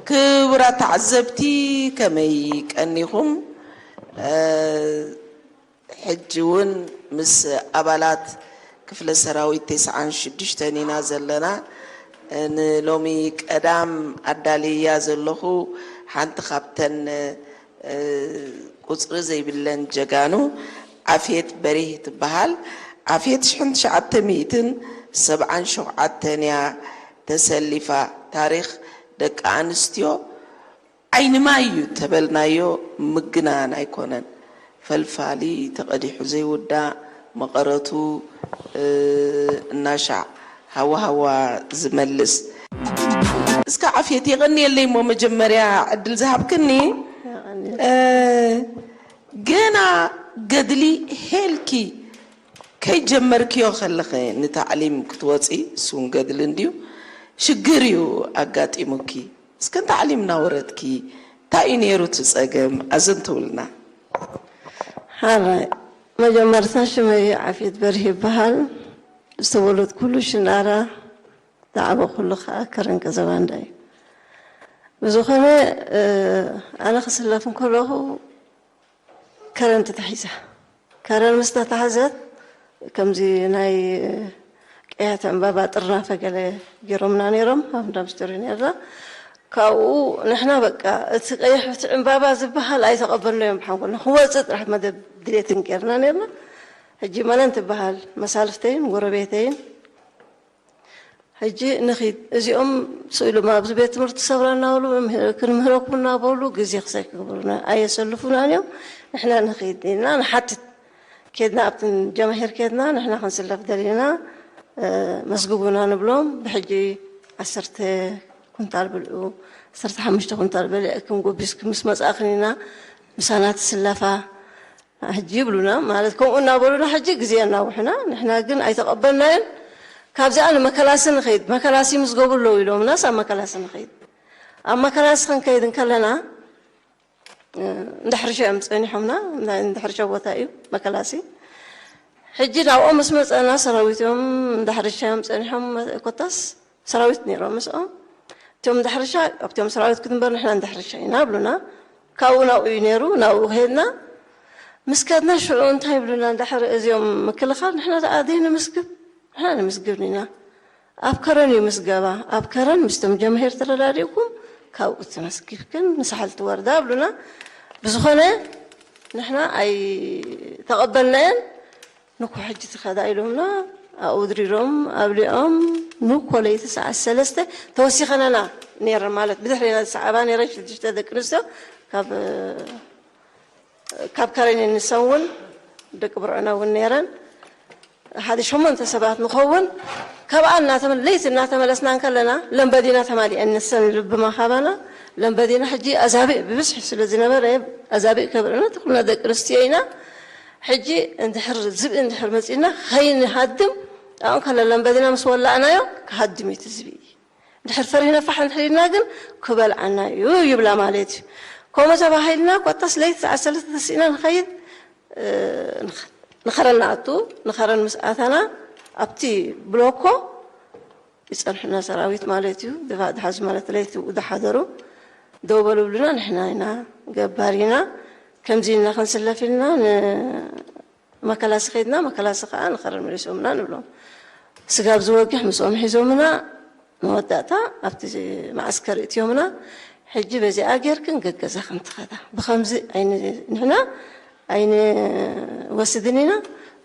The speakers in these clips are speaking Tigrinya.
ክቡራት ተዓዘብቲ፣ ከመይ ቀኒኹም? እ፣ ሕጂ እውን ምስ ኣባላት ክፍለ ሰራዊት ተስዓን ሽዱሽተን ኢና ዘለና። ንሎሚ ቀዳም ኣዳልያ ዘለኹ ሓንቲ ካብተን፣ እ፣ ቁጽሪ ዘይብለን ጀጋኑ ዓፍየት በሪህ ትበሃል። ዓፍየት ሽሕን ትሽዓተ ሚእትን ሰብዓን ሸውዓተን እያ ተሰሊፋ። ታሪኽ ደቂ ኣንስትዮ ዓይኒ ማይ እዩ ተበልናዮ ምግናን ኣይኮነን። ፈልፋሊ ተቐዲሑ ዘይውዳእ መቐረቱ፣ እ፣ እናሻዕ ሃዋ ሃዋ ዝመልስ። እስከ ዓፍየት የቐንየለይ እሞ መጀመርያ ዕድል ዝሃብክኒ። እ፣ ገና ገድሊ ሄልኪ ከይጀመርክዮ ከለኸ ንታዕሊም ክትወፂ፣ እሱን ገድሊ እንድዩ፣ ሽግር እዩ ኣጋጢሙኪ። እስከ ንታዕሊም እናወረድኪ እንታይ እዩ ነይሩ እቲ ፀገም? ኣዘንትውልና። ሓራይ፣ መጀመርታ ሽመይ ዓፍየት በርሂ ይበሃል። ዝተወለድኩሉ ሽናራ፣ ዝዓበኹሉ ከዓ ከረን ቀዘባንዳ እዩ። ብዝኾነ፣ እ፣ ኣነ ክስለፍ እንከለኹ ከረን ተታሒዛ። ከረን ምስ ተታሕዘት፣ ከምዚ ናይ ቀያት ዕምባባ ጥርናፈ ገለ ገይሮምና ነይሮም፣ ኣብ እንዳ ምስጢር እዩ ነይርና። ካብኡ ንሕና በቃ እቲ ቀይሕ እቲ ዕምባባ ዝበሃል ኣይተቐበልናዮም፣ ብሓንጎልና ክወፅእ ጥራሕ መደብ ድሌትን ገይርና ነይርና። ሕጂ መነን ትበሃል መሳልፍተይን ጎረቤተይን ሕጂ ንኺድ፣ እዚኦም ስኢሎም ኣብዚ ቤት ትምህርቲ ሰብራ እናበሉ መምህር-፣ ክንምህረኩም እናበሉ ግዜ ክሳይ ክገብሩና ኣየሰልፉናን እዮም። ንሕና ንኺድ ኢልና ንሓትት። ኬድና ኣብቲ ጀማሂር ኬድና ንሕና ክንስለፍ ደሊና፣ እ፣ መስግቡና ንብሎም። ብሕጂ ዓሰርተ ኩንታል ብልዑ፣ ዓሰርተ ሓሙሽተ ኩንታል በሊዕክን ጎቢስክን ምስ መጻእክን ኢና ምሳና ትስለፋ። ሕጂ ይብሉና፣ ማለት ከምኡ እናበሉና ሕጂ ግዜ እናውሑና፣ ንሕና ግን ኣይተቐበልናዮን። ካብዚኣ ንመከላሲ ንኸይድ፣ መከላሲ ምዝገቡ ኣለዉ ኢሎምናስ ኣብ መከላሲ ንኸይድ። ኣብ መከላሲ ክንከይድ እንከለና፣ እ፣ እንዳ ሕርሻ እዮም ጸኒሖምና፣ እንዳ፣ እንዳ ሕርሻ ቦታ እዩ መከላሲ። ሕጂ ናብኦም ምስ መጸና ሰራዊት እዮም እንዳ ሕርሻ እዮም ጸኒሖም፣ ኮታስ ሰራዊት ነይሮም ምስኦም። እቶም እንዳ ሕርሻ፣ ኣብቶም ሰራዊት ክንበር ንሕና እንዳ ሕርሻ ኢና ብሉና። ካብኡ ናብኡ እዩ ነይሩ፣ ናብኡ ከድና። ምስ ከድና ሽዑ እንታይ ይብሉና፣ እንድሕር እዚኦም ምክልኻል ንሕና ደኣ ዘይንምስግብ፣ ንሕና ንምስግብ ኢና። ኣብ ከረን እዩ ምስገባ፣ ኣብ ከረን ምስቶም ጀምሄር ተረዳዲእኩም ካብኡ ተመስጊብክን ንሳሕል ትወርዳ ብሉና። ብዝኾነ ንሕና ኣይተቐበልናየን። ንኩ ሕጂ ትኸዳ ኢሎምና፣ ኣብኡ ድሪሮም ኣብሊዖም፣ ንኮ ለይቲ ሰዓት ሰለስተ ተወሲኸናና ነይረን፣ ማለት ብድሕሪና ዝሰዓባ ነይረን ሽዱሽተ ደቂ ኣንስትዮ ካብ፣ ካብ ከረን ንሰን እውን ደቂ ብርዕና እውን ነይረን። ሓደ ሸሞንተ ሰባት ንኸውን። ካብኣ እናተመ-፣ ለይቲ እናተመለስና እንከለና ለምበዲና ተማሊአን ንሰን ልብማ ካባና። ለምበዲና ሕጂ ኣዛብእ ብብዝሒ ስለ ዝነበረ ኣዛብእ ከብርዕና እቲ ኩልና ደቂ ኣንስትዮ ኢና። ሕጂ እንድሕር ዝብኢ እንድሕር መጺእና ከይንሃድም ኣብኡ እንከለና ለምበዲና ምስ ወላእናዮ ክሃድም እዩ እቲ ዝብኢ። እንድሕር ፈሪህና ፋሕ እንድሕር ኢልና ግን ክበልዓና እዩ ይብላ ማለት እዩ። ከምኡ ተባሂልና ኮታስ ለይቲ ሰዓት ሰለስተ ተሲእና ንኸይድ፣ እ፣ ንኸ-፣ ንኸረን ንኣቱ። ንኸረን ምስ ኣተና ኣብቲ ብሎኮ ይጸንሑና ሰራዊት ማለት እዩ። ድፋዕ ድሓዙ ማለት ለይቲ ብኡ ዝሓደሩ ደው በሉ ብሉና፣ ንሕና ኢና ገባር ኢና፣ ከምዚ ኢልና ክንስለፍ ኢልና ንመከላሲ ከይድና፣ መከላሲ ከኣ ንኸረን መሊሶምና ንብሎም። ስጋብ ዝወግሕ ምስኦም ሒዞምና፣ መወዳእታ ኣብቲ መዓስከር እትዮምና። ሕጂ በዚኣ ጌርክን ገገዛኽን ትኸዳ። ብኸምዚ ኣይን-፣ ንሕና ኣይንወስድን ኢና።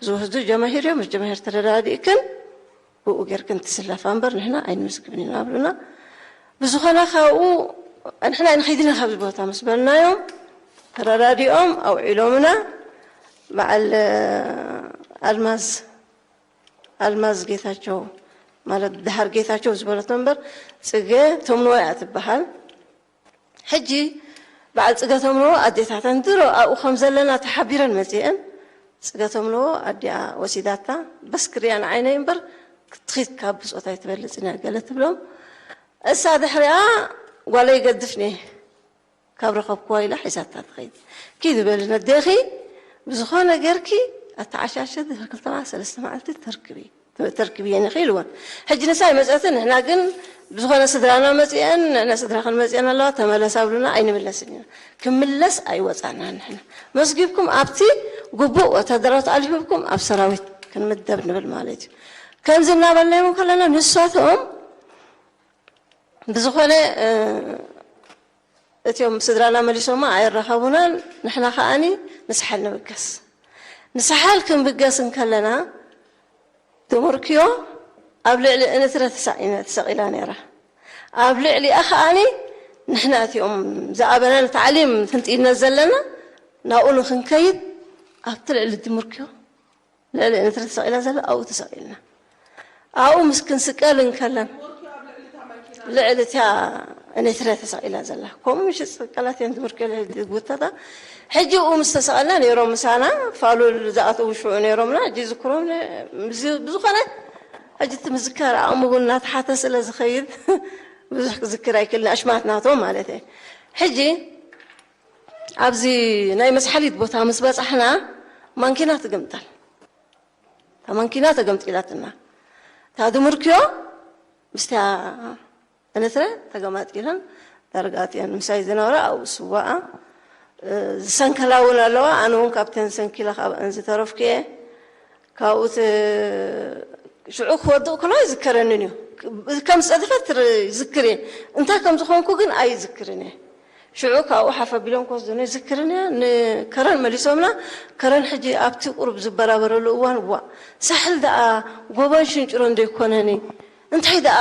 ዝወስዱ ጀማሂር እዮም፣ ምስ ጀማሂር ተረዳዲእክን ብኡ ጌርክን ትስለፋ እምበር ንሕና ኣይንምስግብን ኢና ብሉና። ብዝኾነ ካብኡ ንሕና ኣይንኸይድን ኢና ካብዚ ቦታ ምስ በልናዮም፣ ተረዳዲኦም ኣውዒሎምና። በዓል ኣልማዝ፣ ኣልማዝ ጌታቸው፣ ማለት ደሃር ጌታቸው ዝበለቶ እምበር፣ ጽገ ተምኖ እያ ትበሃል። ሕጂ በዓል ጽገ ተምኖ ኣዴታተን ድሮ ኣብኡ ከም ዘለና ተሓቢረን መጺአን። ጽገ ተምኖ ኣዲኣ ወሲዳታ፣ በስ ክሪኣ ንዓይነይ እምበር ክትኺድ ካብ ብጾታ ኣይትበልጽን እያ ገለ ትብሎም። እሳ ድሕሪኣ ጓለይ ገድፍኒ ካብ ረኸብክዋ ኢላ ሒዛታ ትኸይድ። ኪዲ በሊ ነዴኺ ብዝኾነ ጌርኪ ኣተዓሻሸ ድሕሪ ክልተ መዓልቲ ሰለስተ መዓልቲ ተርክቢ። ተርክብየን ኢኺ ኢልወን። ሕጂ ንሳ ኣይመፀትን፣ ንሕና ግን ብዝኾነ ስድራና መፂአን፣ ንሕና ስድራኽን መፂአን ኣለዋ፣ ተመለሳ ብሉና ኣይንምለስን ኢና። ክምለስ ኣይወፃናን ንሕና። መስጊብኩም ኣብቲ ግቡእ ወታደራዊ ታዕሊም ሂብኩም ኣብ ሰራዊት ክንምደብ ንብል ማለት እዩ። ከምዚ እናበልናዮም ከለና ንሳቶም ብዝኾነ እቲኦም ስድራና መሊሶማ ኣይረኸቡናን። ንሕና ከኣኒ ንሳሕል ንብገስ። ንሳሕል ክንብገስ እንከለና ድምርክዮ ኣብ ልዕሊ እንትረ ተሳኢነ ተሰቒላ ነይራ። ኣብ ልዕሊኣ ከኣኒ ንሕና እቲኦም ዝኣበና ንታዕሊም ክንጥይነት ዘለና ናብኡ ንክንከይድ ኣብቲ ልዕሊ ድምርክዮ ልዕሊ እንትረ ተሰቒላ ዘላ ኣብኡ ተሰቒልና ኣብኡ ምስ ክንስቀል እንከለን ልዕሊ እቲያ እኔትረ ተሰቒላ ዘላ ከምኡ ምሽ ስቀላት እየን ትምህርት ክእል ዝጉተታ ሕጂ ኡ ምስ ተሰቐልና ነይሮም ምሳና ፋሉል ዝኣተዉ ሽዑ ነይሮምና ሕጂ ዝክሮም ብዝኾነ ሕጂ እቲ ምዝካር ኣእምቡ እናተሓተ ስለ ዝኸይድ ብዙሕ ክዝክር ኣይክእልን ኣሽማት ናቶም ማለት እየ ሕጂ ኣብዚ ናይ መስሓሊት ቦታ ምስ በፃሕና ማንኪና ትግምጠል እታ ማንኪና ተገምጢላትና እታ ድምርክዮ ምስታ እንስረ ተገማጢለን ዳርጋ እቲአን ምሳይ ዝነበራ ኣብኡ ስዋኣ ዝሰንከላ እውን ኣለዋ ኣነ እውን ካብተን ሰንኪለ ካብአን ዝተረፍኩ እየ ካብኡ ሽዑ ክወድቕ ከሎ ኣይዝከረንን እዩ ከም ዝፀደፈት ይዝክር እየ እንታይ ከም ዝኾንኩ ግን ኣይዝክርን እየ ሽዑ ካብኡ ሓፍ ኣቢሎም ክወስዱኒ ይዝክርን እየ ንከረን መሊሶምና ከረን ሕጂ ኣብቲ ቁሩብ ዝበራበረሉ እዋን ዋእ ሳሕል ደኣ ጎቦን ሽንጭሮን ዶ ኣይኮነን እንታይ ደኣ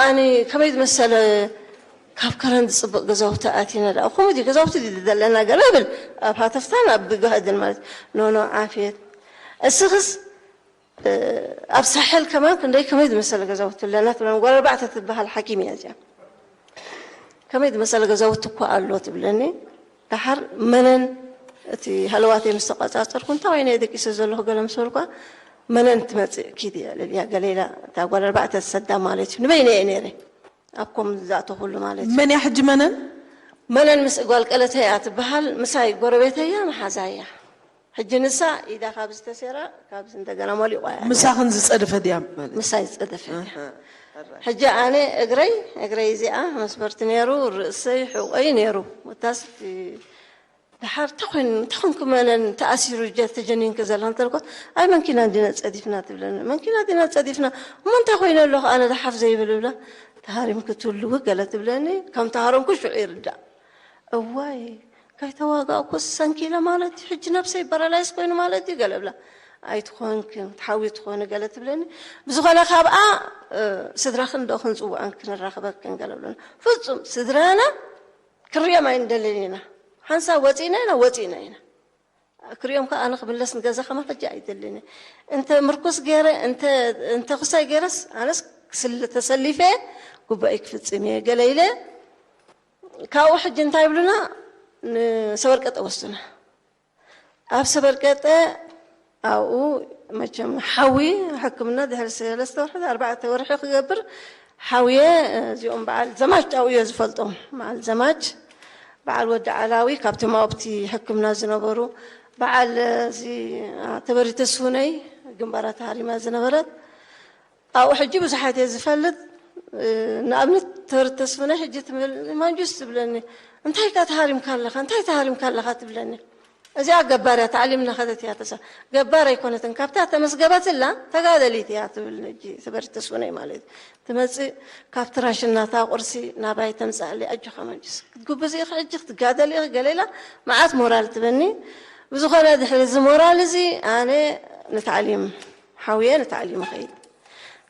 ከመይ ዝመሰለ ካብ ከረን ዝፅብቕ ገዛውቲ ኣቲና ደኣ ከምኡ ድዩ ገዛውቲ ድዩ ዘለና ገለ ብል ኣብ ሃተፍታን ኣብ ብጋህድን ማለት ኖኖ ዓፍየት እስኽስ ኣብ ሳሕል ከማን ክንደይ ከመይ ዝመሰለ ገዛውቲ ኣለና ትብለኒ ጓል ኣርባዕተ ትበሃል ሓኪም እያ እዚኣ ከመይ ዝመሰለ ገዛውቲ እኮ ኣሎ ትብለኒ ደሓር መነን እቲ ሃለዋተይ ምስ ተቆፃፀርኩ እንታይ ኮይነ እየ ደቂሰ ዘለኹ ገለ ምስ በልኳ መነን ትመፅእ ኪድ እያ ልልያ ገለ ኢላ እታ ጓል ኣርባዕተ ዝሰዳ ማለት እዩ ንበይነ እየ ነይረ ኣብ ኮም ዝኣተኹሉ ማለት እዩ መን እያ ሕጂ መነን መነን ምስ ጓል ቀለተይ እያ ትበሃል ምሳይ ጎረቤተይ እያ መሓዛይ እያ ሕጂ ንሳ ኢዳ ካብ ዝተሴራ ካብ እንደገና ሞሊቋ እያ ምሳኽን ዝፀደፈ ድያ ማለት ምሳይ ዝፀደፈ ሕጂ ኣነ እግረይ እግረይ እዚኣ መስበርቲ ነይሩ ርእሰይ ሕቆይ ነይሩ ወታስ ድሓር ተኾይኑ ተኾንኩ መነን ተኣሲሩ ጀ ተጀኒንክ ዘላ እንተልኳ ኣይ መንኪና እንዲና ፀዲፍና ትብለኒ መንኪና እንዲና ፀዲፍና እሞ እንታይ ኮይኑ ኣለኹ ኣነ ዝሓፍ ዘይብል ብላ ተሃሪምክ ትህልው ገለ ትብለኒ ከም ተሃረምኩ ሽዑ ይርዳእ እዋይ ከይተዋጋእኩስ ሰንኪለ ማለት እዩ ሕጂ ነብሰይ በረላይስ ኮይኑ ማለት እዩ ገለ ብላ ኣይትኾንክ ትሓዊ ትኾኒ ገለ ትብለኒ ብዝኾነ ካብኣ ስድራኽን ዶ ክንፅውዐን ክንራኽበክን ገለ ብለኒ ፍፁም ስድራና ክርዮም ኣይንደልን ኢና ሓንሳብ ወፂእና ኢና ወፂእና ኢና ክሪኦም ከዓ ኣነ ክምለስ ንገዛ ከማ ሕጂ ኣይደልን እንተ ምርኩስ ገይረ እንተ ክሳይ ገይረስ ኣነስ ተሰሊፈ ጉባኤ ክፍፅም እየ ገለ ኢለ ካብኡ ሕጂ እንታይ ይብሉና ንሰበርቀጠ ወስዱና ኣብ ሰበርቀጠ ኣብኡ መቸም ሓዊ ሕክምና ድሕሪ ሰለስተ ወርሒ ኣርባዕተ ወርሒ ክገብር ሓውየ እዚኦም በዓል ዘማች ኣብኡ እየ ዝፈልጦም በዓል ዘማች በዓል ወዲ ዓላዊ ካብቶም ኣብቲ ሕክምና ዝነበሩ በዓል እዚ ተበሪ ተስፉነይ ግንባራ ተሃሪማ ዝነበረት ኣብኡ ሕጂ ብዙሓት እየ ዝፈልጥ ንኣብነት ተበሪ ተስፉነይ ሕጂ ትብል ማንጁስ ትብለኒ እንታይ ኢልካ ተሃሪምካ ኣለኻ እንታይ ተሃሪምካ ኣለኻ ትብለኒ እዚኣ ገባር እያ ታዕሊም እናኸደት እያ ተሳ ገባር ኣይኮነትን ካብታ ተመስገበትላ ተጋደሊት እያ ትብል ነጂ ትበሪ ተስፉነይ ማለት እዩ ትመፅእ ካብቲ ራሽናታ ቁርሲ ናባይ ተምፅኣለይ ኣጆኻ መንጅስ ክትጉብዝ ኢኺ ሕጂ ክትጋደል ኢኺ ገለ ኢላ መዓት ሞራል ትበኒ ብዝኾነ ድሕሪ እዚ ሞራል እዚ ኣነ ንታዕሊም ሓውየ ንታዕሊም ኸይድ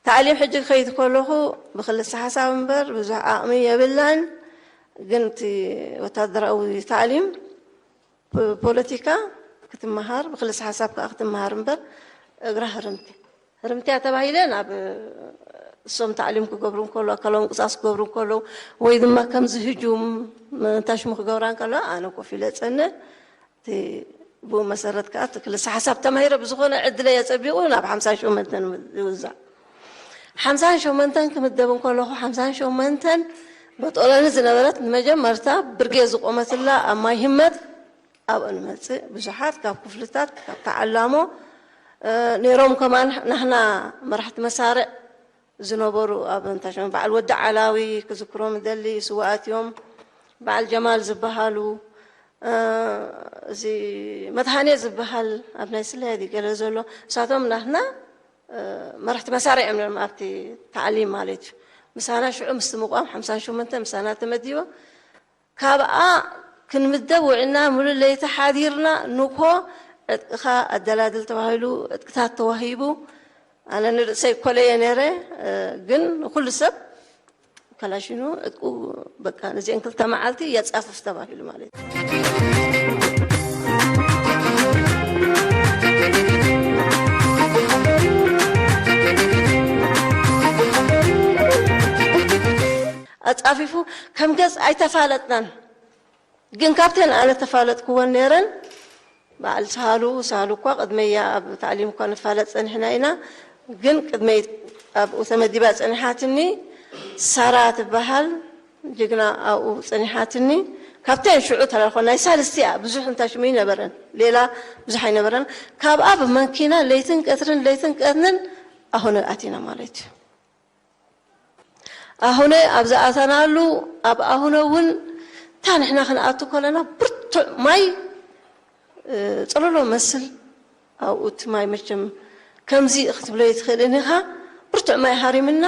ታዕሊም ሕጂ ክኸይድ ከለኹ ብክልሰ ሓሳብ እምበር ብዙሕ ዓቕሚ የብላን ግን እቲ ወታደራዊ ታዕሊም ፖለቲካ ክትመሃር ብክልሰ ሓሳብ ከዓ ክትመሃር እምበር እግራ ህርምቲ ህርምቲ እያ ተባሂለ ናብ እሶም ታዕሊም ክገብሩ እንከሎ ኣካላዊ ምንቅስቃስ ክገብሩ እንከሎ ወይ ድማ ከምዚ ህጁም እንታይ ሽሙ ክገብራ እንከሎ ኣነ ኮፍ ኢለ ፀነ እቲ ብኡ መሰረት ከዓ እቲ ክልሰ ሓሳብ ተማሂረ ብዝኾነ ዕድለይ ኣፀቢቑ ናብ ሓምሳን ሸመንተን ይውዛዕ ሓምሳን ሸመንተን ክምደብ እንከለኹ ሓምሳን ሸመንተን በጦለኒ ዝነበረት ንመጀመርታ ብርጌ ዝቆመትላ ኣብ ማይ ህመት ኣብኡ ንመፅእ ብዙሓት ካብ ክፍልታት ካብ ተዓላሞ ነይሮም። ከማን ናህና መራሕቲ መሳርዕ ዝነበሩ ኣብ እንታሽም በዓል ወዲ ዓላዊ ክዝክሮም ደሊ ስዋኣት እዮም። በዓል ጀማል ዝበሃሉ፣ እዚ መድሃኔ ዝበሃል ኣብ ናይ ስለያ ድዩ ገለ ዘሎ፣ እሳቶም ናህና መራሕቲ መሳርዕ እዮም ነይሮም ኣብቲ ታዕሊም ማለት እዩ። ምሳና ሽዑ ምስቲ ምቋም ሓምሳን ሸሞንተ ምሳና ተመዲቦ። ካብኣ ክንምደብ ውዕልና ሙሉ ለይቲ ሓዲርና፣ ንኮ ዕጥቅኻ ኣደላድል ተባሂሉ ዕጥቅታት ተዋሂቡ። ኣነ ንርእሰይ ኮለየ ነይረ፣ ግን ኩሉ ሰብ ከላሽኑ ዕጥቁ በቃ ነዚአን ክልተ መዓልቲ የጻፍፍ ተባሂሉ ማለት እዩ። ኣጻፊፉ ከም ገጽ ኣይተፋለጥናን። ግን ካብተን ኣነ ተፋለጥክወን ነይረን፣ በዓል ሳህሉ፣ ሳህሉ እኳ ቅድመያ ኣብ ታዕሊም እኳ ንፋለጥ ጸኒሕና ኢና። ግን ቅድመይ ኣብኡ ተመዲባ ጸኒሓትኒ ሳራ ትበሃል ጅግና ኣብኡ ጸኒሓትኒ። ካብተን ሽዑ ተላልኮ ናይ ሳልስቲ እያ፣ ብዙሕ እንታይ ሽሙ ኣይነበረን፣ ሌላ ብዙሕ ኣይነበረን። ካብኣ ብመኪና ለይትን ቀትርን ለይትን ቀትርን ኣሁነ ኣቲና ማለት እዩ። ኣሁነ ኣብ ዝኣተናሉ፣ ኣብ ኣሁነ እውን እታ ንሕና ክንኣቱ ከለና ብርቱዕ ማይ፣ እ፣ ጽለሎ መስል ኣብኡ እቲ ማይ መቸም ከምዚ ክትብሎ ኣይትኽእልን ኢኻ። ብርቱዕ ማይ ሃሪምና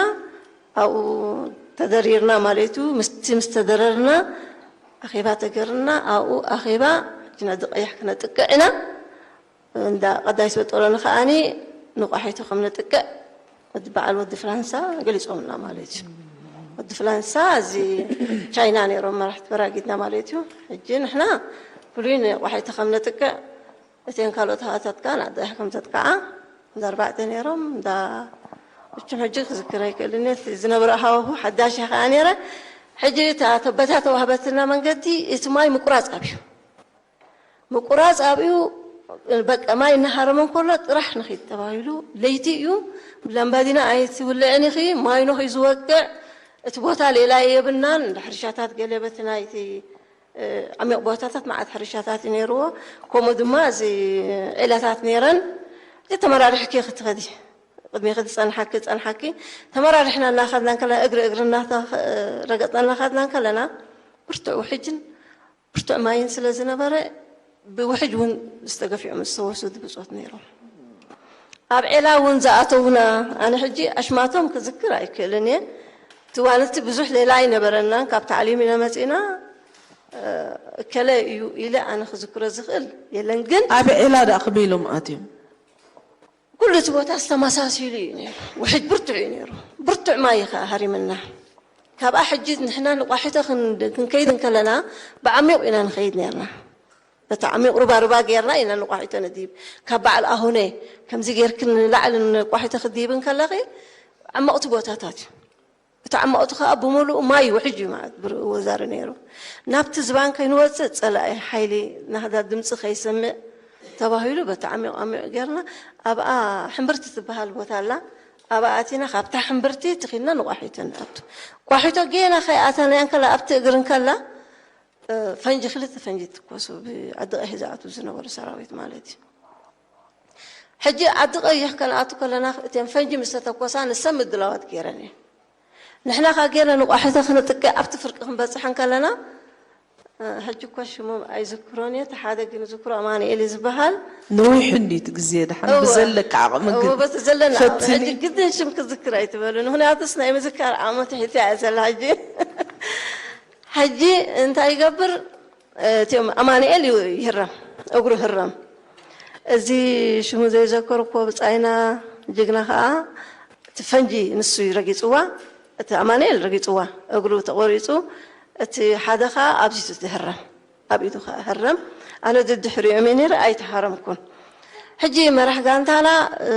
ኣብኡ ተደሪርና ማለት እዩ። ምስቲ ምስ ተደረርና ኣኼባ ተገርና ኣብኡ ኣኼባ ሕጂ ነዚ ቀይሕ ክነጥቅዕ ኢና። እንዳ ቀዳይት በጦሎኒ ከኣኒ ንቋሒቶ ከም ነጥቅዕ ወዲ በዓል ወዲ ፍላንሳ ገሊጾምና ማለት እዩ። ወዲ ፍላንሳ እዚ ቻይና ነይሮም መራሕቲ በራጊድና ማለት እዩ። ሕጂ ንሕና ፍሉይ ንቋሒቶ ከም ነጥቅዕ እተን ካልኦት ሃዋታት ከኣ ንኣደያሕ ከም ዘጥቅዓ እንዳ ኣርባዕተ ነይሮም እንዳ እችም ሕጂ ክዝክር ኣይክእልን እየ። እቲ ዝነበረ ሃዋሁ ሓዳሽ እየ ከኣ ነይረ። ሕጂ እታ በታ ተዋህበትና መንገዲ እቲ ማይ ምቁራጽ ኣብዩ ምቁራጽ ኣብኡ በቃ ማይ እናሃረመ እንከሎ ጥራሕ ንኺድ ተባሂሉ ለይቲ እዩ። ላምባዲና ኣይትውልዕን ኢኺ፣ ማይ ኖኺ ዝወቅዕ እቲ ቦታ ሌላ የብልናን። እንዳ ሕርሻታት ገለ በቲ ናይቲ፣ እ፣ ዓሚቕ ቦታታት መዓት ሕርሻታት እዩ ነይርዎ። ከምኡ ድማ እዚ ዒላታት ነይረን። እዚ ተመራሪሕኪ ክትኸዲ፣ ቅድሜኺ ዝጸንሓኪ፣ ዝጸንሓኪ፣ ተመራሪሕና እናኸድና እንከለና፣ እግሪ እግሪ እናተኸ-፣ ረገጽና እናኸድና እንከለና፣ ብርቱዕ ውሕጅን ብርቱዕ ማይን ስለ ዝነበረ፣ ብውሕጅ እውን ዝተገፊዖም ዝተወሰዱ ብጾት ነይሮም። ኣብ ዔላ እውን ዝኣተዉና፣ ኣነ ሕጂ ኣሽማቶም ክዝክር ኣይክእልን እየ። እቲ እዋን እቲ ብዙሕ ሌላ ኣይነበረናን፣ ካብ ታዕሊም ኢና መጺእና፣ እ፣ እከለ እዩ ኢለ ኣነ ክዝክሮ ዝኽእል የለን። ግን ኣብ ዔላ ደኣ ከመይ ኢሎም ኣትዮም? ኩሉ እቲ ቦታ ዝተመሳሲሉ እዩ ነይሩ። ውሕጅ ብርቱዕ እዩ ነይሩ። ብርቱዕ ማይ እዩ ከኣ ሃሪምና። ካብኣ ሕጂ ንሕና ንቋሒቶ ክን-፣ ክንከይድ እንከለና ብዓሚቑ ኢና ንኸይድ ነርና። በቲ ዓሚቕ ሩባ ሩባ ጌርና ኢና ንቋሒቶ ንድይብ። ካብ በዓል ኣሁነ ከምዚ ጌርክን ንላዕሊ ንቋሒቶ ክትድይብ እንከለኺ ዓመቕቲ ቦታታት እዩ። እቲ ዓመቕቲ ከኣ ብምሉኡ ማይ ውሕጅ እዩ ማለት ብር-፣ ወዛሪ ነይሩ። ናብቲ ዝባን ከይንወጽእ ጸላኢ ሓይሊ ናህዳ ድምጺ ከይሰምዕ ተባሂሉ በቲ ዓሚቕ ዓሚቕ ጌርና ኣብኣ ሕምብርቲ ትበሃል ቦታ ኣላ። ኣብኣ ኣቲና ካብታ ሕምብርቲ ትኺድና ንቋሒቶ ንኣቱ። ቋሒቶ ጌና ከይኣተናያ እንከላ ኣብቲ እግሪ እንከላ፣ እ፣ ፈንጂ፣ ክልተ ፈንጂ ትኮሱ ብዓዲ ቀይሕ ዝኣትዉ ዝነበሩ ሰራዊት ማለት እዩ። ሕጂ ዓዲ ቀይሕ ከነኣቱ ከለና እተን ፈንጂ ምስ ተተኮሳ ንሰን ምድላዋት ገይረን እየን። ንሕና ከኣ ጌርና ንቋሒቶ ክነጥቅዕ ኣብቲ ፍርቂ ክንበጽሕ እንከለና፣ እ፣ ሕጂ እኮ ሽሞም ኣይዝክሮን እየ፣ እቲ ሓደ ግን ዝክሮ ኣማኑኤል እዩ ዝበሃል። ነዊሑ እንድዩ እቲ ግዜ፣ ደሓን እወ። ብዘለካ ዓቕሚ እወ፣ ግን በቲ ዘለና ዓቕሚ። ፈትኒ። ሕጂ ግድን ሽም ክዝክር ኣይትበሉን፣ ምኽንያቱስ ናይ ምዝካር ዓቕሚ ትሕቲ እያ ዘላ ሕጂ። ሕጂ እንታይ ይገብር? እቲኦም ኣማኑኤል ዩ-፣ ይህረም፣ እግሩ ህረም። እዚ ሽሙ ዘይዘከርኩዎ ብጻይና ጅግና ከኣ እቲ ፈንጂ ንሱ እዩ ረጊጽዋ። እቲ ኣማኑኤል ረጊጽዋ፣ እግሩ ተቖሪጹ። እቲ ሓደ ከኣ ኣብዚ ትህረም፣ ኣብ ኢዱ ከኣ ህረም። ኣነ ድድሕሪኦም እየ ነይረ፣ ኣይተሃረምኩን። ሕጂ መራሕ ጋንታና፣ እ፣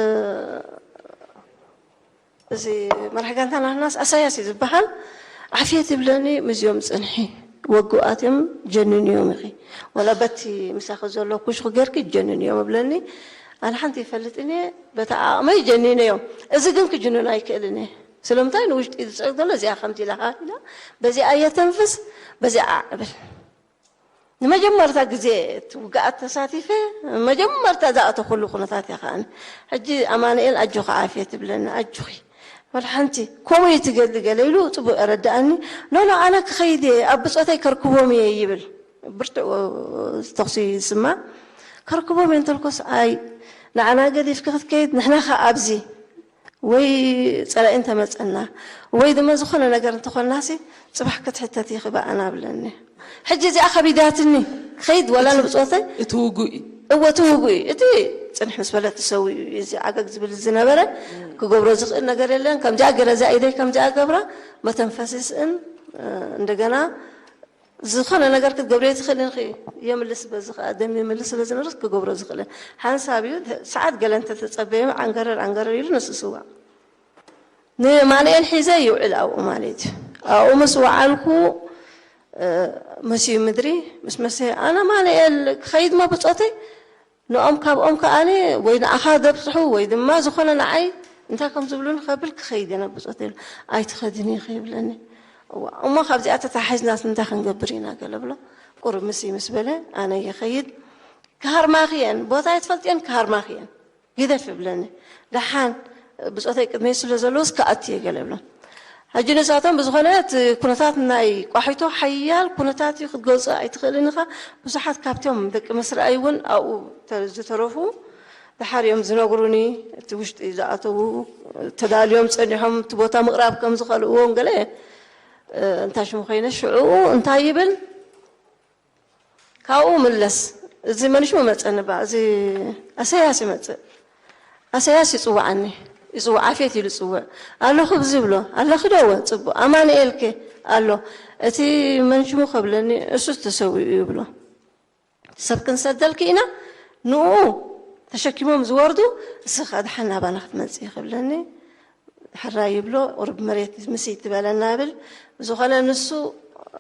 እዚ መራሕ ጋንታ ናህናስ ኣሳያስ እዩ ዝበሃል። ዓፍየት ይብለኒ፣ ምስዚኦም ጽንሒ፣ ወግኣት እዮም፣ ጀንንዮም ኢኺ። ወላ በቲ ምሳኺ ዘሎ ኩሽኺ ጌርኪ ጀንንዮም እብለኒ። ኣነ ሓንቲ ይፈልጥን እየ፣ በቲ ዓቕመይ ጀኒነዮም። እዚ ግን ክጅንኖ ኣይክእልን እየ። ስለምንታይ ንውሽጢ ዝጽዕቅ ዘሎ እዚኣ ከምዚ ኢላ ሃህ ኢላ፣ በዚኣ እየ ተንፍስ፣ በዚኣ እብል። ንመጀመርታ ግዜ እቲ ውግኣት ተሳቲፈ፣ መጀመርታ ዝኣተኹሉ ኩነታት እያ ከኣ። ሕጂ ኣማኑኤል ኣጆኺ ዓፍየ ትብለኒ፣ ኣጆኺ ወላ ሓንቲ ከምኡ እዩ ትገድሊ ገለ ኢሉ ጽቡቕ የረድኣኒ። ኖኖ ኣነ ክኸይድ እየ፣ ኣብ ብጾተይ ከርክቦም እየ ይብል። ብርቱዕ ተኹሲ ይስማዕ። ከርክቦም እየ እንተልኮስ ኣይ ንዓና ገዲፍኪ ክትከይድ ንሕና ኸ ኣብዚ ወይ ጸላኢ እንተመጸና ወይ ድማ ዝኾነ ነገር እንተኾንናሲ ጽባሕ ክትሕተት ኢኺ ብኣና ብለኒ። ሕጂ እዚኣ ከቢዳትኒ ክኸይድ ወላ ንብጾተይ እቲ ውጉእ እዩ። እወ እቲ ውጉእ እዩ። እቲ ጽንሕ ምስ በለ ተሰዊኡ እዩ። እዚ ዓገግ ዝብል ዝነበረ ክገብሮ ዝኽእል ነገር የለን። ከምዚኣ ገይረ እዚኣ ኢደይ ከምዚኣ ገብራ መተንፈሲ ስእን እንደገና ዝኾነ ነገር ክትገብርዮ ትኽእል ኢኺ። የምልስ በዚ ኸኣ ደም የምልስ በዚ ንርስ ክገብሮ ዝኽእል ሓንሳብ እዩ። ሰዓት ገለ እንተተጸበዮም ዓንገረር ዓንገረር ኢሉ ንሱ ስዋእ ንማንኤል ሒዘ ይውዕል ኣብኡ ማለት እዩ። ኣብኡ ምስ ወዓልኩ መሲዩ ምድሪ ምስ መሰየ ኣነ ማንኤል ክኸይድ ማ ብጾተይ ንኦም ካብኦም ከኣኒ ወይ ንኣኻ ደብጽሑ ወይ ድማ ዝኾነ ንዓይ እንታይ ከም ዝብሉን ከብል ክኸይድ እየ ናብ ብጾተይ ኢሉ። ኣይትኸድን ኢኺ ይብለኒ። እዋ እሞ ካብዚኣ ተታሒዝናስ እንታይ ክንገብር ኢና ገለ ብሎ። ቁሩብ ምስ ምስ በለ ኣነ ይኸይድ። ክሃርማኺ እየን ቦታ ኣይትፈልጥየን ክሃርማኺ እየን ግደፍ ይብለኒ። ደሓን ብጾተይ ቅድመይ ስለ ዘለውስ ክኣቱ እየ ገለ ይብሎ። ሕጂ ንሳቶም ብዝኾነ እቲ ኩነታት ናይ ቋሒቶ ሓያል ኩነታት እዩ ክትገልጾ ኣይትኽእልን ኢኻ። ብዙሓት ካብቶም ደቂ መስርኣይ እውን ኣብኡ ዝተረፉ ደሓር እዮም ዝነግሩኒ። እቲ ውሽጢ ዝኣተዉ ተዳልዮም ጸኒሖም እቲ ቦታ ምቕራብ ከም ዝኸልእዎም ገለ እንታይ ሽሙ ኮይነ ሽዑ እንታይ ይብል ካብኡ ምለስ እዚ መንሽሙ መጸኒ ባ እዚ ኣሰያስ ይመጽእ ኣሰያስ ይጽውዓኒ ይጽውዕ ኣፌት ኢሉ ጽውዕ ኣለኹ ብዚ ብሎ ኣለኺ ዶ እወ ጽቡቕ ኣማኑኤል ከ ኣሎ እቲ መንሽሙ ከብለኒ እሱስ ተሰዊኡ ይብሎ ሰብ ክንሰደልኪ ኢና ንኡ ተሸኪሞም ዝወርዱ እስኻ ድሓን ናባና ክትመጽእ ይኽብለኒ ሕራይ ይብሎ ቁርብ መሬት ምስ ይትበለና ብል ዝኾነ ንሱ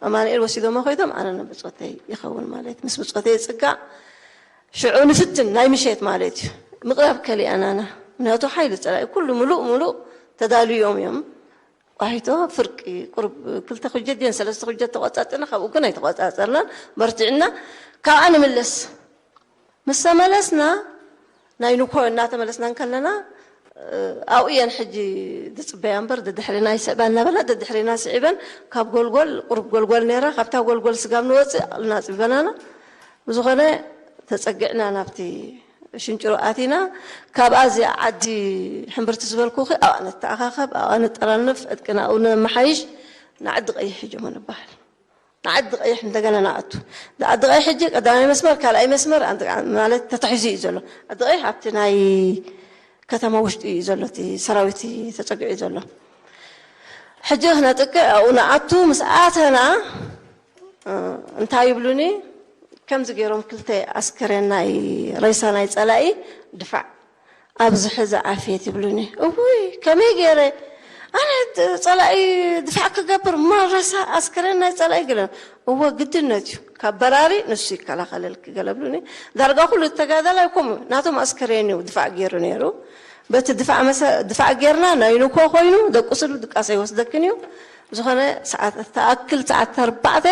ኣማኑኤል ወሲዶሞ ኮይዶም ኣነ ንብጾተይ ይኸውን ማለት ምስ ብጾተይ ይጽጋዕ ሽዑ ንፍትን ናይ ምሸት ማለት እዩ ምቕራብ ከሊኣናና ምክንያቱ ሓይሊ ጸላኢ ኩሉ ምሉእ ምሉእ ተዳልዮም እዮም ቋሒቶ ፍርቂ ቁርብ ክልተ ኩጀት ድየን ሰለስተ ኩጀት ተቆጻጽርና ካብኡ ግን ኣይተቆጻጸርናን በርቲዕና ካብኣ ንምለስ ምስ ተመለስና ናይ ንኮ እናተመለስና እንከለና ኣብኡ እየን ሕጂ ዝፅበያ እምበር ደድሕሪና ይስዕባ እናበላ ደድሕሪና ስዒበን ካብ ጎልጎል ቁሩብ ጎልጎል ነይራ ካብታ ጎልጎል ስጋብ ንወፅእ ኣቕልና ፅበናና ብዝኾነ ተፀጊዕና ናብቲ ሽንጭሮ ኣቲና ካብኣ እዚኣ ዓዲ ሕምብርቲ ዝበልኩኺ ኣብኣ ንተኣኻኸብ ኣብኣ ንጠራነፍ ዕጥቅና ኣብኡ ነመሓይሽ ንዓዲ ቀይሕ ሒጆሞ ንበሃል ንዓዲ ቀይሕ እንደገና ንኣቱ ዓዲ ቀይሕ ሕጂ ቀዳማይ መስመር ካልኣይ መስመር ማለት ተታሒዙ እዩ ዘሎ ዓዲ ቀይሕ ኣብቲ ናይ ከተማ ውሽጢ እዩ ዘሎ እቲ ሰራዊት ተፀጊዑ ዘሎ ሕጂ ክነጥቅዕ ኣብኡ ንኣቱ ምስ ኣተና እንታይ ይብሉኒ ከምዚ ገይሮም ክልተ ኣስከሬን ናይ ሬሳ ናይ ፀላኢ ድፋዕ ኣብዚ ሕዚ ዓፍየት ይብሉኒ እውይ ከመይ ገይረ ኣነ ፀላኢ ድፋዕ ክገብር ማረሳ ኣስከሬን ናይ ፀላኢ ገለ እወ ግድነት እዩ ካብ በራሪ ንሱ ይከላኸለልኪ ገለ ብሉኒ ዳርጋ ኩሉ ተጋዳላይ ከምኡ ናቶም ኣስከሬን እዩ ድፋዕ ገይሩ ነይሩ በቲ ድፋዕ መሰ ድፋዕ ጌርና ናይ ንኮ ኮይኑ ደቁስሉ ድቃስ ኣይወስደክን እዩ ዝኾነ ሰዓት ተኣክል ሰዓት ኣርባዕተ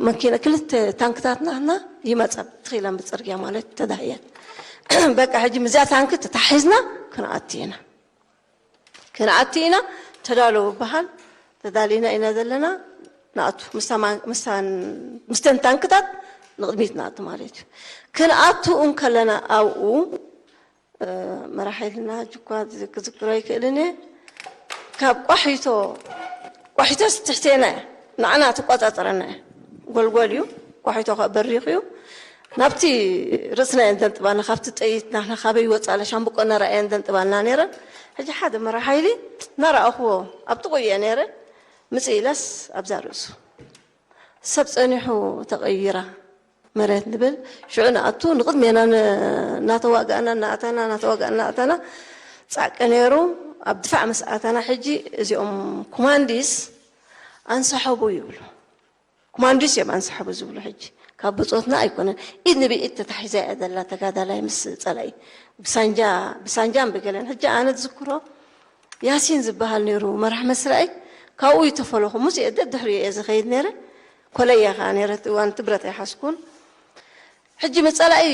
መኪና ክልተ ታንክታትና እና ይመጻ ትኺለን ብፅርግያ ማለት ተዳህየን በቃ ሕጂ ምዚኣ ታንክ ተታሒዝና ክንኣቲ ኢና ክንኣቲ ኢና ተዳለዉ በሃል ተዳሊና ኢና ዘለና ንኣቱ ምስተን ታንክታት ንቕድሚት ንኣቱ ማለት እዩ ክንኣቱ እንከለና ኣብኡ መራሒልና ሕጂ እኳ ክዝክሮ ኣይክእልን እየ ካብ ቋሒቶ ቋሒቶስ ትሕቴና እያ ንዓና ትቆፃፀረና እያ ጎልጎል እዩ ቋሒቶ ከዓ በሪኽ እዩ ናብቲ ርእስና እየን ዘንጥባና ካብቲ ጥይት ናሕና ካበይ ይወፃለ ሻምብቆ እናረኣየን ዘንጥባልና ነይረን ሕጂ ሓደ መራሒ ሓይሊ እናረኣኽዎ ኣብ ጥቑ እየ ነይረ ምፅእ ኢለስ ኣብዛ ርእሱ ሰብ ፀኒሑ ተቐይራ መሬት ንብል ሽዑ ንኣቱ ንቕድሜና እናተዋጋእና እናኣተና እናተዋጋእና እናኣተና ፃቂ ነይሩ ኣብ ድፋዕ ምስ ኣተና ሕጂ እዚኦም ኮማንዲስ ኣንሳሐቡ ይብሉ ኮማንዲስ እዮም ኣንሳሐቡ ዝብሉ ሕጂ ካብ ብፆትና ኣይኮነን ኢድ ንብኢድ ተታሒዛ እያ ዘላ ተጋዳላይ ምስ ፀላኢ ብሳንጃ ብሳንጃን ብገለን ሕጂ ኣነ ዝዝክሮ ያሲን ዝበሃል ነይሩ መራሕ መስራይ ካብኡ ይተፈለኹ ሙሴ ደድሕሪ እየ ዝኸይድ ነይረ ኮለያ ከኣ ነይረ፣ እቲ እዋን እቲ ብረት ኣይሓዝኩን። ሕጂ መጸላኢ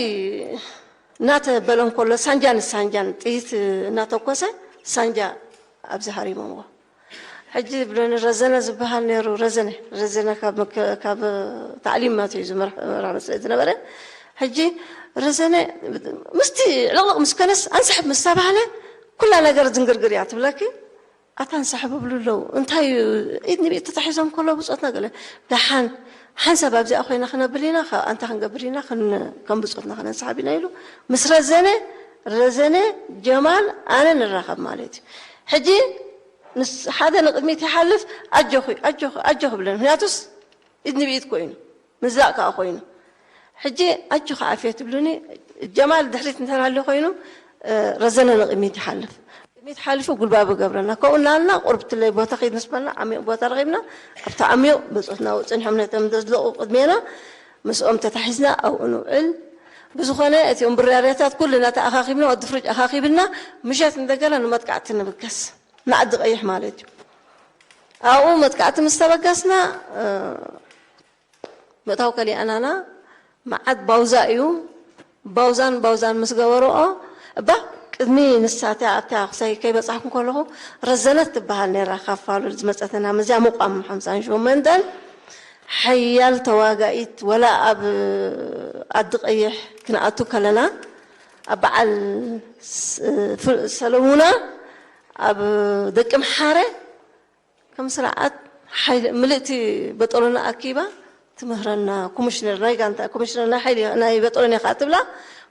እናተበለ እንከሎ ሳንጃ ንሳንጃን ጥይት እናተኮሰ ሳንጃ ኣብዚ ሃሪሞምዎ። ሕጂ ብሎኒ ረዘነ ዝበሃል ነይሩ። ረዘነ ረዘነ ካብ መከ- ካብ ታዕሊም ናቱ እዩ ዝመርሕ መራሒ መስለ ዝነበረ። ሕጂ ረዘነ ምስቲ ዕልቕልቕ ምስ ከነስ ኣንስሕብ ምስ ተባህለ ኩላ ነገር ዝንግርግር እያ ትብለኪ። ኣታ ንሳሕብ ብሉ ኣለዉ። እንታይ እዩ? ኢድ ንብኢድ ተታሒዞም ከሎ ብጾትና ገለ ደሓን ሓንሳብ ኣብዚኣ ኮይና ክነብል ኢና፣ ካብ ኣንታ ክንገብር ኢና፣ ክን- ከም ብጾትና ክነንሳሕብ ኢና ኢሉ ምስ ረዘነ፣ ረዘነ፣ ጀማል፣ ኣነ ንራኸብ ማለት እዩ። ሕጂ ንስ ሓደ ንቕድሚት ይሓልፍ፣ ኣጆኺ ኣጆኺ ኣጆኺ ብለን። ምክንያቱስ ኢድ ንብኢድ ኮይኑ ምዝላቕ ከኣ ኮይኑ። ሕጂ ኣጆኺ ዓፍየ ትብሉኒ፣ ጀማል ድሕሪት እንተሃልዩ ኮይኑ፣ ረዘነ ንቕድሚት ይሓልፍ። ቅድሚት ሓሊፉ ጉልባብ ይገብረና። ከምኡ እናበልና ቁርብ ትለይ ቦታ ኺድ ምስ በልና ዓሚቕ ቦታ ረኺብና ኣብቲ ዓሚቕ ብጾትና ጸኒሖም ነቶም ዘዝለቑ ቅድሜና ምስኦም ተታሒዝና ኣብኡ ንውዕል። ብዝኾነ እቲኦም ብራርያታት ኩልና ተኣኻኺብና ወዲ ፍርጅ ኣኻኺብና ምሸት እንደገና ንመጥቃዕቲ ንብገስ ንዓዲ ቀይሕ ማለት እዩ። ኣብኡ መጥቃዕቲ ምስ ተበገስና ምእታው ከሊኣናና መዓት ባውዛ እዩ። ባውዛን ባውዛን ምስ ገበርኦ እባ ቅድሚ ንሳ እቲኣ ኣብታ ክሳይ ከይበጻሕኩ ከለኹ ረዘነት ትበሃል ነይራ ካብ ፋሉል ዝመጸትና መዚያ ምቋም ሓምሳን ሸሞንተን ሓያል ተዋጋኢት ወላ ኣብ ዓዲ ቀይሕ ክንኣቱ ከለና ኣብ በዓል ሰለሙና ኣብ ደቂ ምሓረ ከም ስርዓት ሓይሊ ምልእቲ በጦሎና ኣኪባ ትምህረና። ኮሚሽነር ናይ ጋንታ ኮሚሽነር ናይ ሓይሊ ናይ በጦሎና ኢኻ ትብላ።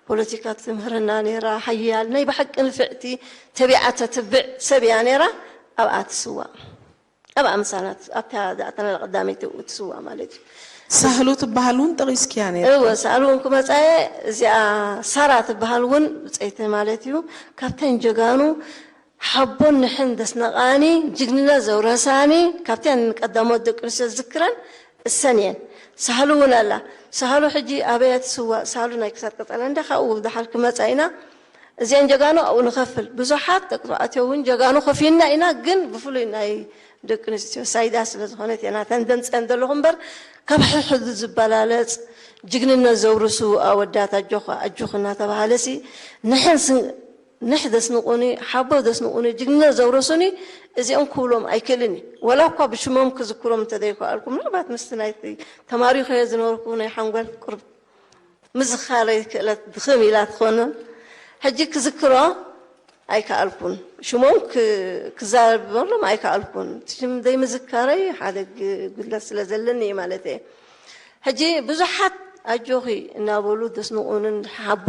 ፖለቲካ ትምህረና ነይራ። ሓያል ናይ ብሓቂ ንፍዕቲ ተቢዓ ተትብዕ ሰብ እያ ነይራ። ኣብኣ ትስዋ ኣብኣ ምሳና ኣብታ ዝኣተና ቀዳመይቲ ትስዋ ማለት እዩ። ሳህሉ ትበሃል እውን ጠቒስኪያ ነይርኪ። እወ ሳህሉ እውን ክመፃየ እዚኣ ሳራ ትበሃል እውን ብፀይቲ ማለት እዩ። ካብተን ጀጋኑ ሓቦን ንሕን ደስነቓኒ ጅግንነት ዘውረሳኒ ካብተን ቀዳሞት ደቂ ኣንስትዮ ዝዝክረን እሰን እየን። ሳህሉ እውን ኣላ። ሳህሉ ሕጂ ኣበያ ትስዋእ? ሳህሉ ናይ ክሳድ ቀጸላ እንዳ ካብኡ ብድሓር ክመጻ ኢና። እዚአን ጀጋኑ ኣብኡ ንኸፍል። ብዙሓት ደቂ ተባዕትዮ እውን ጀጋኑ ከፊልና ኢና፣ ግን ብፍሉይ ናይ ደቂ ኣንስትዮ ሳይዳ ስለ ዝኾነት እየ ናተን ደምጸን ዘለኹ እምበር ካብ ሕድሕዱ ዝበላለጽ ጅግንነት ዘውርሱ ኣወዳት ኣጆኻ ኣጆኺ እናተባሃለሲ ንሕን ንሕ ደስንቑኒ ሓቦ ደስንቑኒ ጅግንነት ዘውረሱኒ እዚኦም ክብሎም ኣይክእልን እየ። ወላ እኳ ብሽሞም ክዝክሮም እንተዘይከኣልኩ ምናልባት ምስቲ ናይቲ ተማሪኸዮ ዝነበርኩ ናይ ሓንጎል ቁርብ ምዝኻረይ ክእለት ድኽም ኢላ ትኾኖን ሕጂ ክዝክሮ ኣይከኣልኩን። ሽሞም ክዛረበሎም ኣይከኣልኩን። እቲ ሽም ዘይምዝካረይ ሓደ ጉድለት ስለ ዘለኒ እዩ ማለት እየ። ሕጂ ብዙሓት ኣጆኺ እናበሉ ዘስንቑንን ሓቦ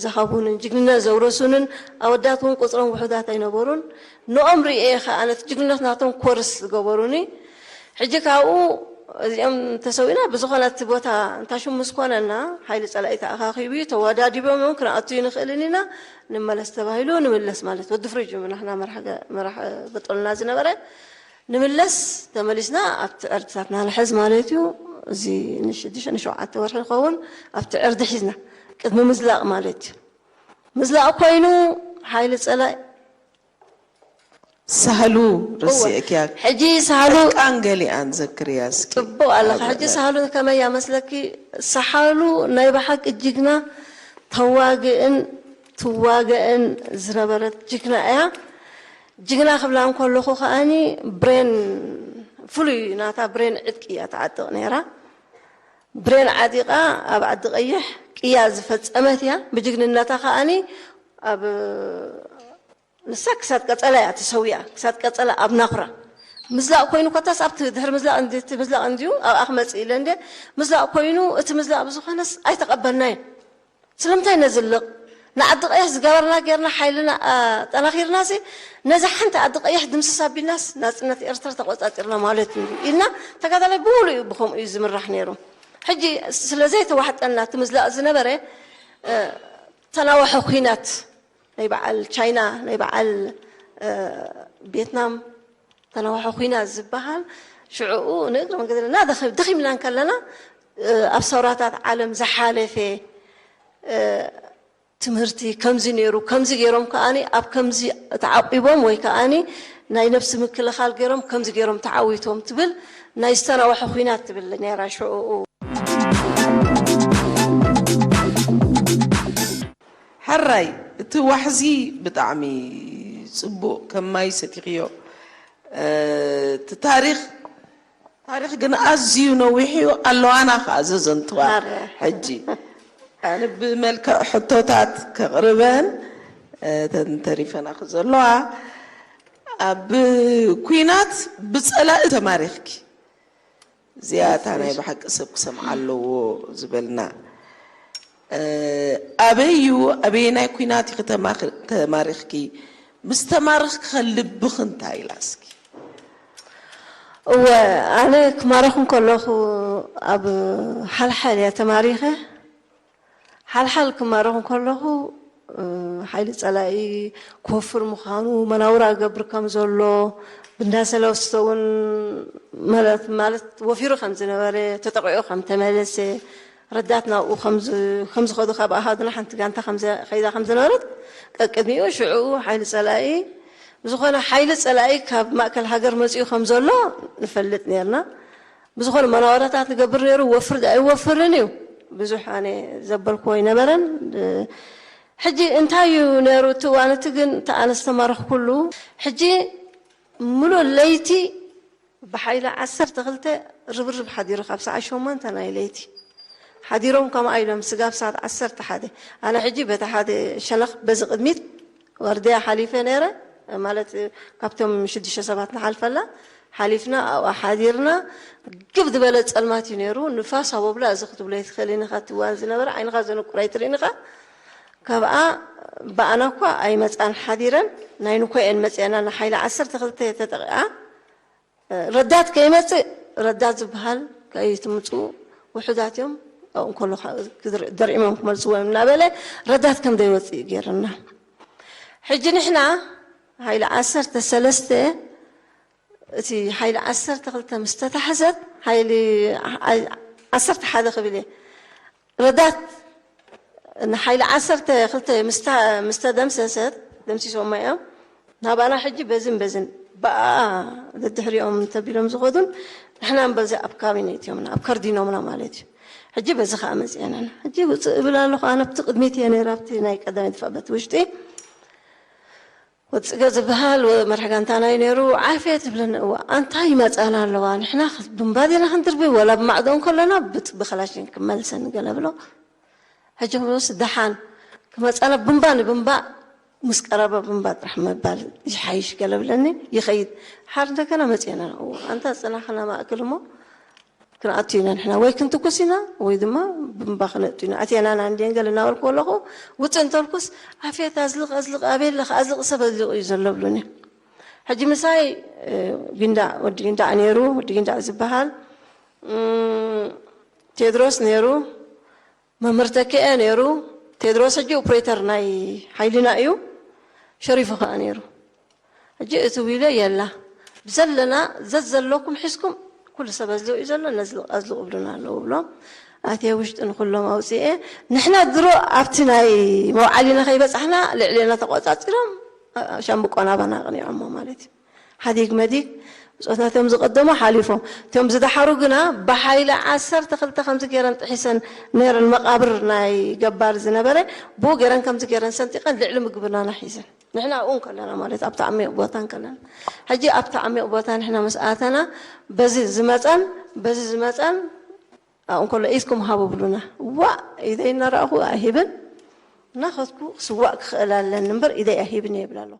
ዝሃቡንን ጅግንነት ዘውረሱንን ኣወዳት እውን ቁፅሮም ውሑዳት ኣይነበሩን። ንኦም ርእየ ከዓ ነቲ ጅግንነት ናቶም ኮርስ ዝገበሩኒ። ሕጂ ካብኡ እዚኦም ተሰዊእና ብዝኾነ እቲ ቦታ እንታይ ሽሙ ምስ ኮነና ሓይሊ ፀላኢ ተኣኻኺቡ እዩ ተወዳዲቦም እዮም ክንኣቱ ይንኽእልን ኢና ንመለስ ተባሂሉ ንምለስ ማለት ወዲ ፍሪጅ ናሕና መራሕ በጦልና ዝነበረ ንምለስ ተመሊስና ኣብቲ ዕርድታትና ንሕዝ ማለት እዩ። እዚ ንሽዱሽተ ንሸውዓተ ወርሒ ዝኸውን ኣብቲ ዕርዲ ሒዝና ቅድሚ ምዝላቕ ማለት እዩ። ምዝላቕ ኮይኑ ሓይሊ ፀላኢ ሳህሉ ርስእክያ ሕጂ ሳህሉ ዕርቃን ገሊኣን ዘክርያ እስኪ። ፅቡቕ ኣለኻ። ሕጂ ሳህሉ ከመይ እያ መስለኪ? ሳህሉ ናይ ብሓቂ ጅግና ተዋግእን ትዋገእን ዝነበረት ጅግና እያ። ጅግና ክብላ እንከለኹ ከኣኒ ብሬን ፍሉይ ናታ ብሬን ዕጥቂ እያ ትዓጥቕ ነይራ። ብሬን ዓጢቓ ኣብ ዓዲ ቀይሕ ቅያ ዝፈፀመት እያ። ብጅግንነታ ከኣኒ ኣብ ንሳ ክሳብ ቀፀላ እያ ተሰዊኣ። ክሳብ ቀፀላ ኣብ ናኹራ ምዝላቕ ኮይኑ ኮታስ ኣብቲ ድሕሪ ምዝላቕ እንዲ እቲ ምዝላቕ እንዲዩ ኣብኣ ክመፅእ ኢለ እንደ ምዝላቕ ኮይኑ እቲ ምዝላቕ ብዝኾነስ ኣይተቐበልናዮን። ስለምንታይ ነዝልቕ ንዓዲ ቀይሕ ዝገበርና ጌርና ሓይልና ኣጠናኺርናሲ ነዛ ሓንቲ ዓዲ ቀይሕ ድምስስ ኣቢልናስ ናፅነት ኤርትራ ተቆፃፂርና ማለት እዩ ኢልና ተጋዳላይ ብምሉእ እዩ ብከምኡ እዩ ዝምራሕ ነይሩ። ሕጂ ስለዘይተዋሕጠልና እቲ ምዝላቕ ዝነበረ ተናወሐ ኲናት ናይ በዓል ቻይና ናይ በዓል ቤትናም ተናዋሒ ኩናት ዝበሃል ሽዕኡ ንእግረ መንገድና ደኺምና እንከለና ኣብ ሰውራታት ዓለም ዝሓለፈ ትምህርቲ ከምዚ ነይሩ፣ ከምዚ ገይሮም ከኣ ኣብ ከምዚ ተዓቂቦም ወይ ከኣ ናይ ነብሲ ምክልኻል ገይሮም ከምዚ ገይሮም ተዓዊቶም ትብል ናይ ዝተናወሐ ኹናት ትብል ነይራ ሽዑኡ። ሕራይ እቲ ዋሕዚ ብጣዕሚ ጽቡቕ ከም ማይ ሰቲኽዮ። እቲ ታሪኽ ታሪኽ ግን ኣዝዩ ነዊሕ እዩ። ኣለዋና ከዓ ዘዘንትዋ ሕጂ ኣነ ብመልክዕ ሕቶታት ከቕርበን እተን ተሪፈና ዘለዋ ኣብ ኩናት ብፀላኢ ተማሪኽኪ እዚኣ እታ ናይ ብሓቂ ሰብ ክሰምዓ ኣለዎ ዝበልና ኣበይ እዩ ኣበየናይ ኩናት ኢኺ ተማሪኽኪ ምስ ተማረኽኪ ከ ልብኺ እንታይ ኢላ እስኪ እወ ኣነ ክማረኽ እንከለኹ ኣብ ሓልሓል እያ ተማሪኸ ሓልሓል ክማረኽ እንከለኹ ሓይሊ ፀላኢ ክወፍር ምዃኑ መናውራ እገብር ከም ዘሎ ብንዳ ሰለስተ እውን ማለት ማለት ወፊሩ ከም ዝነበረ ተጠቂዑ ከም ተመለሰ ረዳት ናብኡ ከም ዝኸዱ ካብ ኣሃዱና ሓንቲ ጋንታ ከይዳ ከም ዝነበረት ቀቅድሚኡ ሽዕኡ ሓይሊ ፀላኢ ብዝኾነ ሓይሊ ፀላኢ ካብ ማእከል ሃገር መፂኡ ከም ዘሎ ንፈልጥ ነርና ብዝኾነ መናወራታት ንገብር ነይሩ ወፍር ኣይወፍርን እዩ ብዙሕ ኣነ ዘበልኩዎ ኣይነበረን ሕጂ እንታይ እዩ ነይሩ እቲ እዋን እቲ ግን እቲ ኣነ ዝተማረኽኩሉ ሕጂ ምሉእ ለይቲ ብሓይሊ ዓሰርተ ክልተ ርብርብ ሓዲሩ ካብ ሰዓት ሸሞንተ ናይ ለይቲ ሓዲሮም ከምኣ ኢሎም ስጋብ ሰዓት ዓሰርተ ሓደ ኣነ ሕጂ በቲ ሓደ ሸነኽ በዚ ቅድሚት ዋርድያ ሓሊፈ ነይረ ማለት ካብቶም ሽዱሽተ ሰባት ንሓልፈላ ሓሊፍና ኣብኣ ሓዲርና ግብ ዝበለ ፀልማት እዩ ነይሩ ንፋስ ኣቦብላ እዚ ክትብሎ ይትኽእል ኢኻ እቲ እዋን ዝነበረ ዓይንኻ ዘንቁር ኣይትርእን ኢኻ ካብኣ ብኣና እኳ ኣይመፃን ሓዲረን ናይ ንኮ እየን መፅአና ንሓይሊ ዓሰርተ ክልተ ተጠቂዓ ረዳት ከይመፅእ ረዳት ዝበሃል ከይትምፅኡ ውሑዳት እዮም ኣብኡ እንከሎ ደርዒሞም ክመልስዎ እዮም እናበለ ረዳት ከም ዘይወፅእ ገይርና ሕጂ ንሕና ሓይሊ ዓሰርተ ሰለስተ እቲ ሓይሊ ዓሰርተ ክልተ ምስ ተታሕዘት ሓይሊ ዓሰርተ ሓደ ክብል እየ ረዳት ንሓይሊ ዓሰርተ ክልተ ምስ ተደምሰሰት ደምሲሶማ እዮም ናባና ሕጂ በዝን በዝን ብኣ ደድሕሪኦም ተቢሎም ዝኸዱን ንሕና በዚ ኣብ ካቢኔት እዮም ኣብ ከርዲኖምና ማለት እዩ ሕጂ በዚ ከዓ መፅአና ሕጂ ውፅእ እብል ኣለኹ ኣነ ኣብቲ ቅድሚት እየ ነይረ ኣብቲ ናይ ቀዳማይ ድፋዕ በቲ ውሽጢ ወፅገ ዝበሃል መርሒ ጋንታና እዩ ነይሩ ዓፍየት ይብለኒ እዋ ኣንታይ ይመፃና ኣለዋ ንሕና ብንባ ዲና ክንድርቢ ወላ ብማዕዶ እንከለና ብጥቢ ከላሽን ክመልሰኒ ገለ ብሎ ሕጂ ክብሎስ ደሓን ክመፃና ብንባ ንብንባ ምስ ቀረበ ብንባ ጥራሕ ምባል ይሓይሽ ገለ ብለኒ ይኸይድ ሓር እንደገና መፅአና እዋ ኣንታ ፅናሕና ማእክል እሞ ክንኣቱ ኢና ንሕና ወይ ክንትኩስ ኢና ወይ ድማ ብንባ ክነእቱ ኢና ኣትየናና እንድየን ገለ እናበልኩ ኣለኹ ውፅእ እንተልኩስ ኣፌት ኣዝልቕ ኣዝልቕ ኣበይ ኣለኻ ኣዝልቕ ሰብ ኣዝልቑ እዩ ዘሎ ብሉኒ ሕጂ ምሳይ ጊንዳዕ ወዲ ጊንዳዕ ነይሩ ወዲ ጊንዳዕ ዝበሃል ቴድሮስ ነይሩ መምህር ተኪኤ ነይሩ ቴድሮስ ሕጂ ኦፕሬተር ናይ ሓይልና እዩ ሸሪፉ ከዓ ነይሩ ሕጂ እቲ ዊለ የላ ብዘለና ዘዘለኩም ሒዝኩም ኩሉ ሰብ ኣዝልቕ እዩ ዘሎ ነዝልቕ ኣዝልቕ ብሉና ኣለዉ ብሎም ኣትየ ውሽጢ ንኩሎም ኣውፅኤ ንሕና ድሮ ኣብቲ ናይ መውዓሊና ከይበፃሕና ልዕሌና ተቆፃፂሮም ሻምብቆና ባና ኣቕኒዖሞ ማለት እዩ ሓዲግ መዲግ ብፆታቶም ዝቐደሙ ሓሊፎም እቶም ዝደሓሩ ግና ብሓይሊ ዓሰርተ ክልተ ከምዚ ገይረን ጥሒሰን ነይረን መቃብር ናይ ገባር ዝነበረ ብኡ ገይረን ከምዚ ገይረን ሰንጢቐን ልዕሊ ምግብናና ሒዘን ንሕና ኣብኡ እንከለና ማለት ኣብቲ ዓሚቕ ቦታ እንከለና ሕጂ ኣብቲ ዓሚቕ ቦታ ንሕና ምስ ኣተና በዚ ዝመፀን በዚ ዝመፀን ኣብኡ እንከሎ ኢድኩም ሃቡ ብሉና ዋእ ኢደይ እናረኣኹ ኣይሂብን እናኸድኩ ክስዋእ ክኽእል ኣለኒ እምበር ኢደይ ኣይሂብን እየ ይብል ኣሎ